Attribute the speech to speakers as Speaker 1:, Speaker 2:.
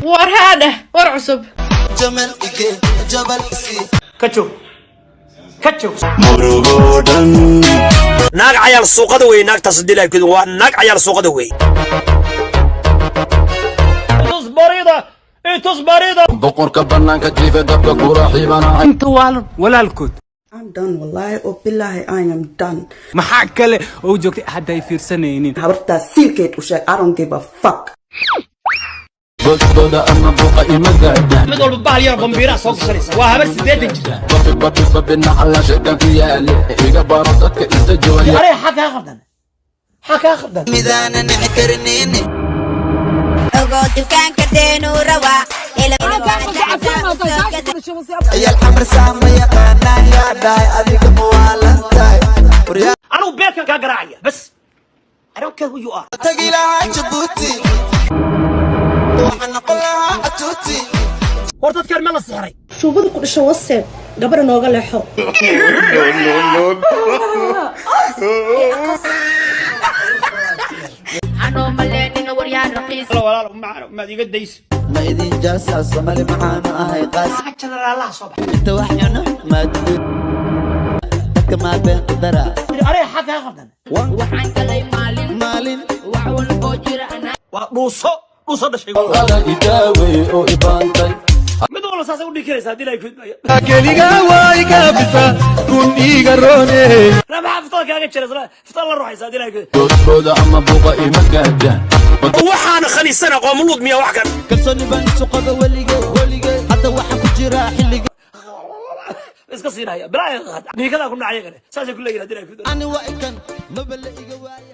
Speaker 1: War haadheh, war cusub.
Speaker 2: Ka joog, ka joog.
Speaker 3: Naag cayaal suuqada wey. Naagtaas dilaakeedu waa naag cayaal suuqada wey.
Speaker 2: Itus barida, itus barida.
Speaker 4: Boqorka banaanka jiifa, dabka kula xiibanahay.
Speaker 5: Inta waalan walaalkood.
Speaker 6: I'm done, wallahi oo billahi, I am done.
Speaker 5: Maxaa kale oo joogtay hadday fiirsanaynin?
Speaker 6: Habartaas siilkeed u sheeg, I don't give a fuck.
Speaker 4: Bodboda ama buqa ima gaadha.
Speaker 2: Mid walba bahal yar bambiiraa soo gashanaysa. Waa habar 80 jir.
Speaker 4: Babi babi babi, nacala shaytaan ku yaale, iga baro dadka inta jooya.
Speaker 2: Arey, xaa kaa qaldan? Xaa kaa qaldan?
Speaker 7: Ogo dukaanka deenuu rabaa.
Speaker 8: Ciyaal Xamar ma yaqaanaan, yaa dhahay adiga mawaalan tahay?
Speaker 2: Anigu beedkan kaa garaacaya bas. I don't care who you are.
Speaker 8: Tagi lahaa Jabuuti, waxaan noqon lahaa catuuti.
Speaker 2: War dadkaan ma la sixray?
Speaker 9: Shuubada ku dhasho waseeb, gabadha nooga leexo.
Speaker 1: Anoo maleenina waryaan raqiis.
Speaker 2: Walaal macaan, maad iga dayso.
Speaker 8: Ma idin jaasa Somali, maxaa ma ahay qaas.
Speaker 2: Jeneraalaha soo baxa.
Speaker 8: Inta wax cuno maad, dadka maa been ku dara.
Speaker 2: Arey, xaa kaa qaldan?
Speaker 1: Waxaan galay maalin
Speaker 8: maalin.
Speaker 1: Wax walboo jira anaa.
Speaker 2: Waa dhuuso, dhuuso dhashay.
Speaker 4: Ada idaawey oo ibaantay.
Speaker 2: Mid walba saasay u dhihi karaysaa haddii la kudmaya.
Speaker 10: Keliga waa igaafisa kun iga roone.
Speaker 2: La, maxaa fitada kaaga jira? Isla fitada la ruxaysa haddii la kudmaya.
Speaker 4: Bodboda ama buqa ima gaadha.
Speaker 3: Waxaana khaniisana qoomuluud miya wax kan?
Speaker 8: Kalsooni baan isu qaba welige welige, hadda waxaan ku jiraa xilliga.
Speaker 2: Iska siinaya bilaa niikadaa ku dhacaya kale, saasay ku leeyihin haddii la kudmaya.
Speaker 8: Ani waa ikan maba la iga waaya.